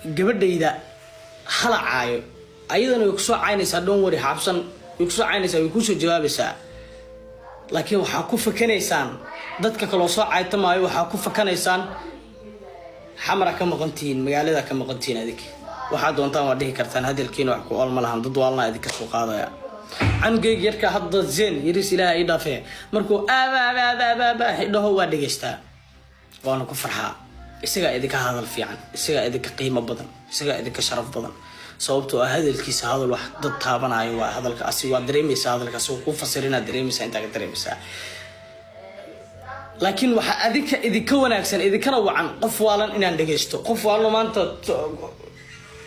Gabadhayda hala caayo, ayadana way kusoo caynaysaa. Don't worry, xaabsan way kusoo caynaysaa, way kusoo jawaabaysaa. Laakiin waxaa ku fakanaysaan dadka kaloo soo caytamaayo. Waxaa ku fakanaysaan Xamara ka maqantihiin, magaalada ka maqantihiin. Adig waxaa doontaan waa dhihi kartaan, hadalkiina wax ku ool ma lahan. Dad waalna idinka soo qaadaya. Canugeyga yarka hadda Zen yariis, Ilaaha ii dhaafee, markuu aaba aaba aaba aaba aaba dhaho waa dhegaystaa, waana ku farxaa. Isagaa idinka hadal fiican, isagaa idinka qiimo badan, isagaa idinka sharaf badan, sababtoo ah hadalkiisa hadal wax dad taabanayo waa. Hadalka asi waa dareemaysaa, hadalka asagoo kuu fasirinaad dareemaysaa, intaa ka dareemaysaa. Laakiin waxaa adinka idinka wanaagsan, idinkana wacan qof waalan inaan dhegaysto. Qof waalno maanta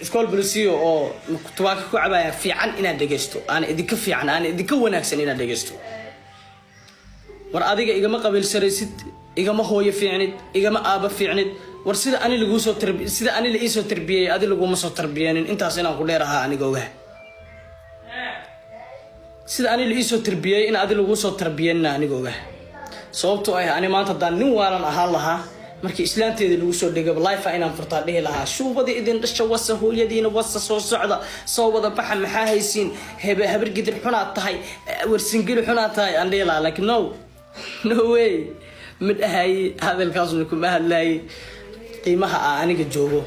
iskool bolisiyo oo tubaako ku cabaya fiican inaan dhegaysto, aan idinka fiican, aan idinka wanaagsan inaan dhegaysto. War adiga igama qabiilsaraysid, igama hooyo fiicnid, igama aabo fiicnid. War sida ani laguu soo tarbi, sida ani la iisoo tarbiyey adi laguma soo tarbiyeenin. Intaas inaan ku dheer ahaa aniga ogaha. Sida ani la iisoo tarbiyey in adi laguu soo tarbiyeenina aniga ogaha, sababtoo ah ani maanta haddaan nin waalan ahaan lahaa, markii islaanteeda lagu soo dhego live inaan furtaa, dhihi lahaa: "Shuubadii idin dhasha wasa, hooyadiina wasa, soo socda, soo wada baxa, maxaa haysiin? Hebe Habargidir xunaad tahay, Warsingeli xunaad tahay," aan dhihi lahaa. Laakiin no, no way, ma dhahaye, hadalkaasna kuma hadlaayey. Qiimaha aan aniga joogo,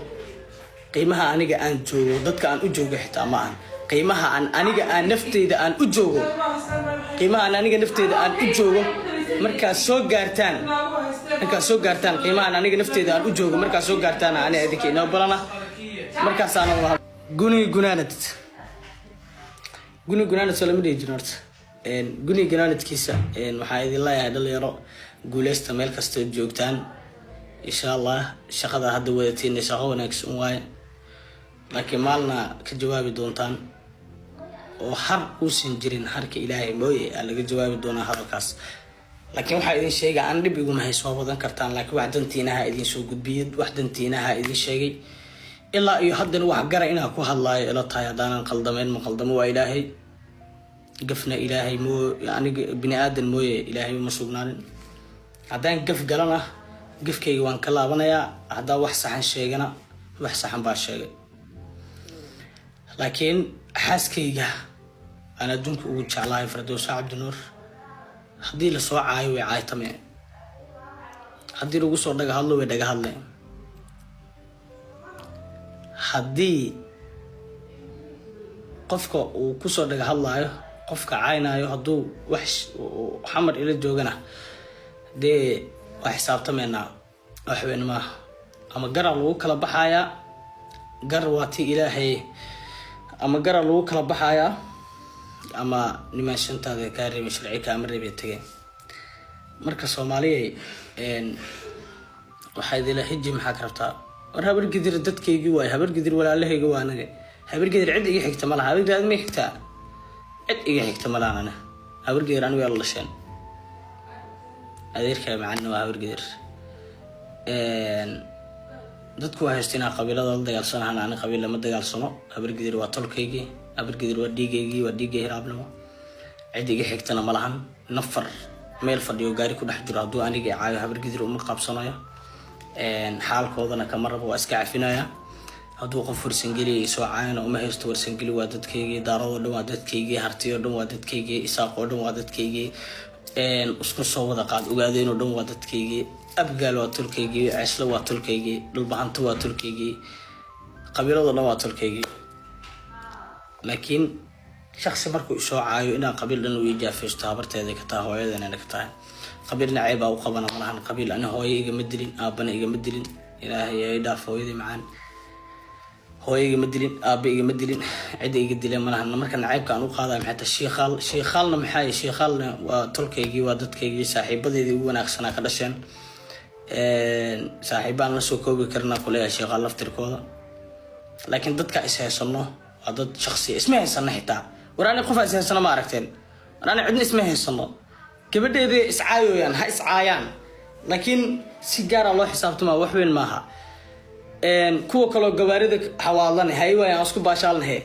qiimaha aniga aan joogo, dadka aan u joogo xitaa ma ahan. Qiimaha aan aniga aan nafteyda aan u joogo, qiimaha aan aniga nafteyda aan u joogo markaad soo gaartaan, markaad soo gaartaan qiimahan aniga nafteyda aan u joogo markaad soo gaartaan, ani idinka inoo balana markaasaana wada. Guni gunaanad, guni gunaanad soo lama dhihi jirin horta. Guni gunaanadkiisa waxaa idin leeyahay: dhalinyaro guuleysta meel kastoo joogtaan, insha Allah. Shaqada hadda wadatiin shaqo wanaagsan waaye, laakiin maalna ka jawaabi doontaan oo har uusan jirin, harka Ilaahay mooye, aa laga jawaabi doonaa hadalkaas. Laakiin waxaa idin sheega, aan dhib iguma hayso, waa wadan kartaan, laakiin wax dantiinaha idin soo gudbiyay, wax dantiinaha idin sheegay. Ilaa iyo haddana wax gara inaa ku hadlaayo ila tahay. Haddaanan qaldamayn, ma qaldamo, waa Ilaahay. Gafna Ilaahay moo, aniga bini aadan mooye Ilaahay uma sugnaanin. Haddaan gaf galana, gafkayga waan ka laabanayaa. Haddaan wax saxan sheegana, wax saxan baa sheegay. Laakiin xaaskayga aan adduunka ugu jeclahay, Fardowsa Cabdinuur, haddii lasoo caayo way caaytame, haddii lagu soo dhaga hadlo way dhaga hadleen, haddii qofka uu kusoo dhaga hadlaayo, qofka caynaayo, hadduu wax Xamar ila joogana, dee waa xisaabtameynaa. Wax weyn maaha. Ama garaa lagu kala baxayaa, gar waa ti Ilaahay, ama garaa lagu kala baxayaa, ama nimaan shantaada kaa reebin sharci kaama reebay tageen. Marka Soomaaliyay, waxaa idila xiji, maxaa ka rabtaa? War Habargidir dadkaygii waay, Habargidir walaalahayga waa. Anaga Habargidir cid iga xigta ma laha. Habargidir ad ma xigtaa? Cid iga xigta ma lahan. Ana Habargidir anigu yaa la dhasheen, adeerkaa macanna waa Habargidir. Dadku waa haysta inaa qabiilada la dagaalsanahan. Ani qabiil lama dagaalsano. Habargidir waa tolkaygii, Habargidir waa dhiigaygii, waa dhiigay Hiraabnimo. Cid iga xigtana ma lahan. Nafar meel fadhiyo, gaari ku dhex jiro, hadduu aniga caayo, Habargidir uma qabsanayo, xaalkoodana kama rabo, waa iska cafinaya. Hadduu qof Warsangeli soo caayana, uma haysto. Warsangeli waa dadkaygii, Daaradoo dhan waa dadkaygii, Hartiyoo dhan waa dadkaygii, Isaaqoo dhan waa dadkaygii, isku soo wada qaad, Ogaadeenoo dhan waa dadkaygii, Abgaal waa tolkaygii, Ceeslo waa tolkaygii, Dhulbahanto waa tolkaygii, qabiiladoo dhan waa tolkaygii. Laakiin shaksi markuu isoo caayo, inaan qabiil dhan u ijaafaysto, habarteeda ka tahay, hooyadeena ka tahay. Qabiilna ceebaa u qabana malahan. Qabiil ani hooyo igama dilin, aabana igama dilin. Ilaahay ay dhaaf hooyadii macaan. Hooyo igama dilin, aaba igama dilin, cidda iga dileen malahan. Marka naceybka aan u qaadaya maxay tahay? Shiikhaal, shiikhaalna maxay? Shiikhaalna waa tolkaygii, waa dadkaygii, saaxiibadeedii ugu wanaagsanaa ka dhasheen. Saaxiibaan la soo koobi karnaa kuleeyahay shiikhaal laftirkooda. Laakiin dadka is haysano waa dad shaksiya, isma haysano xitaa. War ani qof is haysano ma aragteen? War ani cidna isma haysano. Gabadheedii iscaayoyaan, ha iscaayaan, laakiin si gaara loo xisaabtama, wax weyn maaha. Kuwa kaloo gawaarida xawaalan hay waayaan, isku baashaalnahe.